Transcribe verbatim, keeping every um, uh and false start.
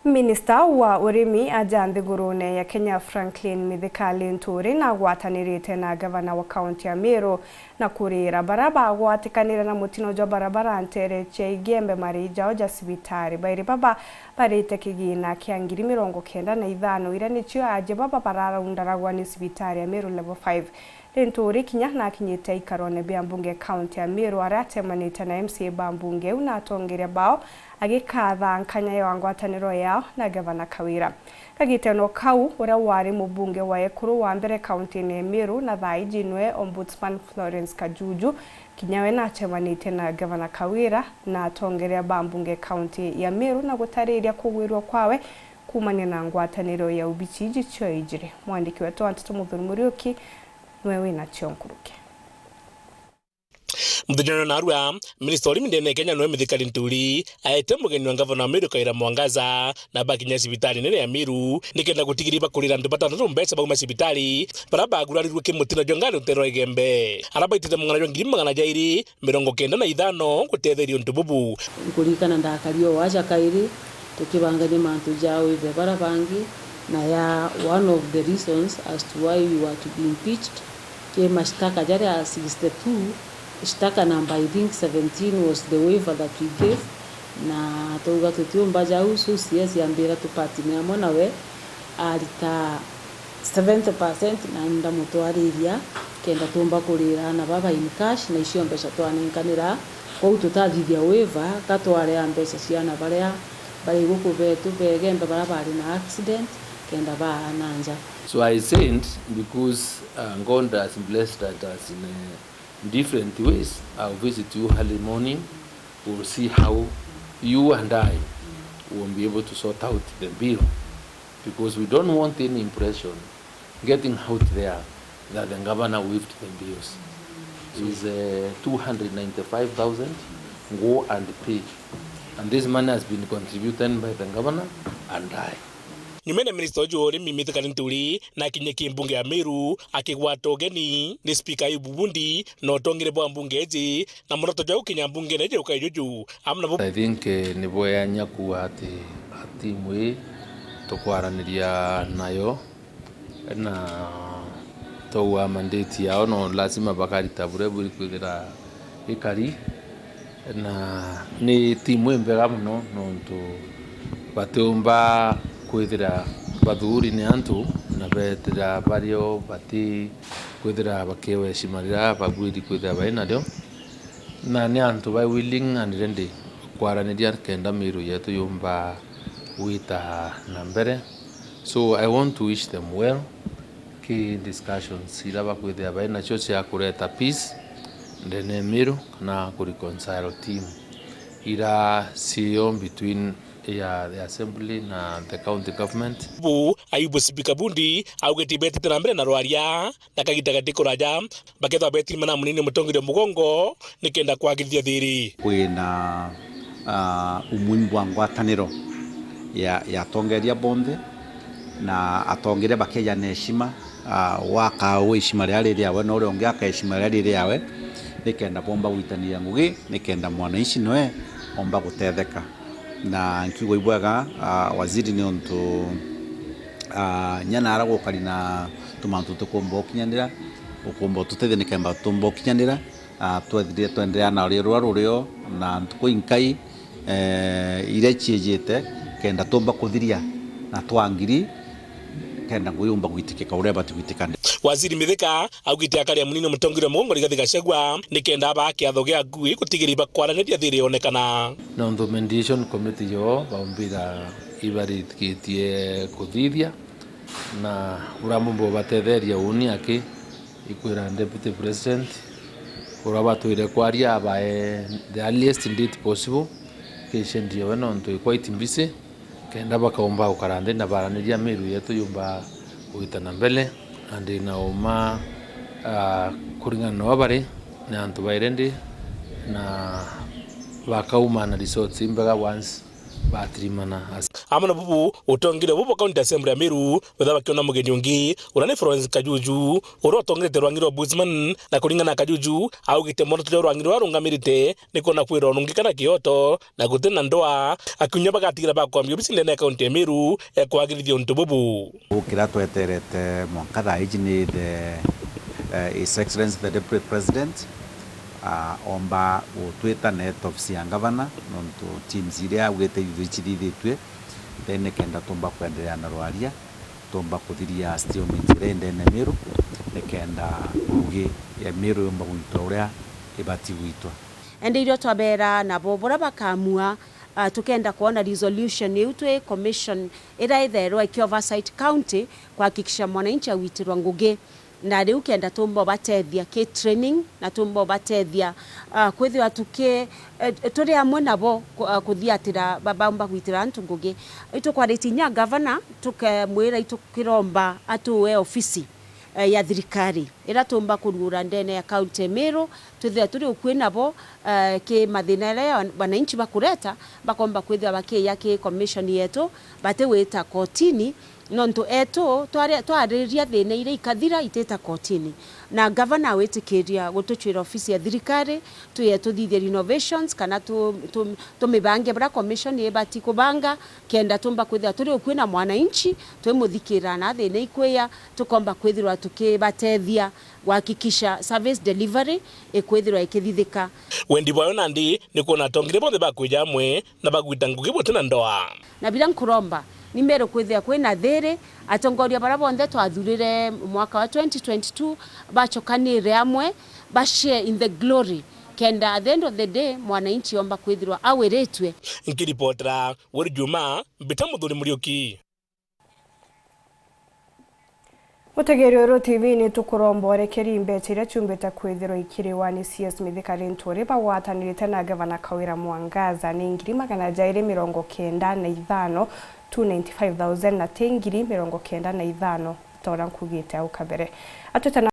Minista wa urimi aja nthigurune ya Kenya, Franklin Mithika Linturi, nagwatanirite na gavana wa kaunti ya Meru na kurira bara bagwatikanire na mutino jwa barabara ntere cia Igembe mari jao ja cibitari. Bairi baba barite kigina kia ngiri mirongo kenda na ithano, iria nicio aje baba bararaundaragwa ni cibitari ya Meru Level five. Linturi kinya nakinyite ikarone bia mbunge kaunti ya Meru, aria atemanite na M C A ba mbunge iu na atongeria bao, agikatha nkanya ya ngwataniro yao na gavana Kawira. Kagitene o kau, uria wari mubunge wa ekuru wa mbere kauntine ya Meru na thaa iji nwe Ombudsman Florence Kajuju, kinya we nacemanitie na gavana Kawira na atongeria ba mbunge kaunti ya Meru na gutariria kugwirua kwawe kuumania na ngwataniro ya ubici iji cio ijiri. Mwandiki wetu wa nteto Muthoni Muriuki nwe wina cio nkuruki. Muthenya jwa narua, minista wa urimi ndene ya Kenya nwe Mithika Linturi aete mugeni wa ngavana wa Meru Kawira Mwangaza na bakinya cibitari nene ya Meru nikenda gutigiria bakurira antu batantatu mbeca bauma cibitari bara bagurarirwe ki mutino jwa ngari rutere rwa Igembe. Ara baitite mung'ana jwa ngiri magana jairi mirongo kenda na ithano gutetheria untu bubu. Nkuririkana ndakari o aja kairi tukibangania mantu ja waiver bara bangi, na ya one of the reasons as to why we were to be impeached ki mashtaka jaria sixty-two, shtaka number, I think, seventeen was the waiver that we gave, na twauga tutiumba jau, so C S ambira tupartner amwe nawe, arita seventy percent na ndamutwariria kenda tuumba kurira aana baba in cash, na icio mbeca twanenkanira. Kwou tutathithia waiver, ka twaria mbeca cia aana baria bari guku betu begembe baria bari na accident, kenda baana nja. So I sent because, uh, God has blessed us in, uh, different ways. I'll visit you early morning. We'll see how you and I will be able to sort out the bill, because we don't want any impression getting out there that the governor waived the bills. It's, uh, two hundred ninety-five thousand, go and pay. And this money has been contributed by the governor and I. Nyumene minista uju wa urimi Mithika Linturi nakinyie ki mbunge ya Meru akigwata ugeni ni spika Ayubu Bundi na utongere bwa mbunge iji na muroto jwa gukinya mbungene iji ukai juju amwe nabo. I think, eh, ni bwea nya kuuga ati timu ii tukwaraniria nayo na twauga mandate yao no lazima bakarita buria buri kwithira ikari, na ni timu imbega mono nontu batiumba kwithira bathuuri ni antu na beetira bario bati kwithira bakiwa heshima riria babwiri kwithira bai nario, na ni antu bai willing and ready kwaraniria kenda Meru yetu yumba gwita na mbere. So I want to wish them well ki discussions ira bakwithira bai nacio cia kureta peace ndene ya Meru kana ku reconcile team ira cio between ya the assembly na the county government. Bu Ayubu Spika Bundi augite ibetite na mbere na rwaria na kagita gati kuraja bakethwa betirima na munini mutongeria mugongo nikenda kwagirithia thiri. Kwina, ah, umuhimu bwa ngwataniro ya, ya atongeria bonthe, na atongeria bakeja na heshima, ah, waka we heshima riria riri yawe, na uria ungi aka heshima riria riri yawe, nikenda bomba gwitaniria ngugi, nikenda mwananchi noe omba gutetheka. Na nkiuga ibwega, ah, waziri, niuntu, ah, nya nara gukari na tumantu tukumba ukinyanira, ukumba ututethia nikenda tumba ukinyanira, ah, twethire twenderea na uria rura rurio na ntuku inkai, eh, iria ciijite, kenda tumba kuthiria na twangiri, kenda ngugi yumba gwitikika uria ibati gwitikana. Waziri Mithika augite akari a munini mutongeria mugongo Rigathi Gachagua nikenda abaa kiatho gia ngui gutigiria ibakwaraniria thiri yonekana. Nontu mediation committee yo baumbira ibaritikitie kuthithia, na uria mumba ubatetheria uni aki ikwira deputy president uria batwire kwaria abae the earliest date possible, kichendia we nontu i quite busy. Kenda bakaumba gukara nthi na baraniria Meru yetu yumba gwita na mbere, na ndi na uma, ah, kuringana na uria bari ni antu bai ready na bakauma na results imbega once Batirimana. Amwe na bubu, utongire bubu County Assembly ya Meru, betha bakiona mugeni ungi, uria ni Florence Kajuju, uria utongerete rwangi rwa Ombudsman, na kuringana na Kajuju, augite mworoto jwa rwangi rwa rungamirite ni kwona kwirwa nungi kana kioto, na guti na ndoa, akiunya bagatigira bakwambia obisi ndene ya kaunti ya Meru, e kwagirithia untu bubu. Gukira tweterete mwanka thaa iji ni the, eh, His Excellency the Deputy President, ah, omba gutwita neeta ofisi ya ngavana, nontu teams iria augite ithithitue, then nikenda tumba kwenderea na rwaria, tumba kuthiria steel mills iria i ndene Meru, nikenda ngugi ya Meru yumba gwitwa uria ibati gwitwa. Ende irio twabera nabo buria bakamua, ah, tukenda kwona resolution iu twi commission iria itherwa iki oversight county kuhakikisha mwananchi agwitirwa ngugi. Na riu kenda tumba ubatethia ki training, na tumba ubatethia, ah, kwithirwa tuki, eh, turi amwe nabo ku-, ah, kuthiatira ba-, baumba gwitira antu ngugi. Itukwaritie inya gavana, tukemwira itukiromba atuwe ofisi, eh, ya thirikari, ira tumba kurugura ndene ya county ya Meru, twithirwa turi ukui nabo, eh, ki mathina jaria wananchi bakureta, bakomba kwithirwa bakiija ki commission yetu, batigwita kotini, nontu etu twari-, twaririria thina iria ikathira itita kotini. Na gavana awitikiria gutucwira ofisi ya thirikari, twije tuthithie renovations kana tu-, tu-, tumibange buria commission ibati kubanga, kenda tumba kwithirwa turi ukui na mwananchi, twimuthikirira na thina ikwija, tukomba kwithirwa tukibatethia guhakikisha service delivery ikwithirwa ikithithika. Wendi bwayo nandi ni kwona atongeria bonthe bakwija amwe na bagwita ngugi buti na ndoa. Na biria nkuromba ni Meru kwithia kwina thiri, atongoria baria bonthe twathurire mwaka wa twenty twenty-two bacokanire amwe, ba share in the glory, kenda at the end of the day mwananchi omba kwithirwa awiritue. Nkiripotera Weri Juma, mbita Muthuri Muriuki. Mutegeri Uru T V ni tukuromba urekeri mbeca iria ciumbite kwithirwa ikiriwa ni C S Mithika Linturi bagwatanirite na Gavana Kawira Mwangaza ni ngiri magana jairi mirongo kenda na ithano, two ninety-five thousand, na ti ngiri mirongo kenda na ithano, ta uria nkugite au kabere. Atwite na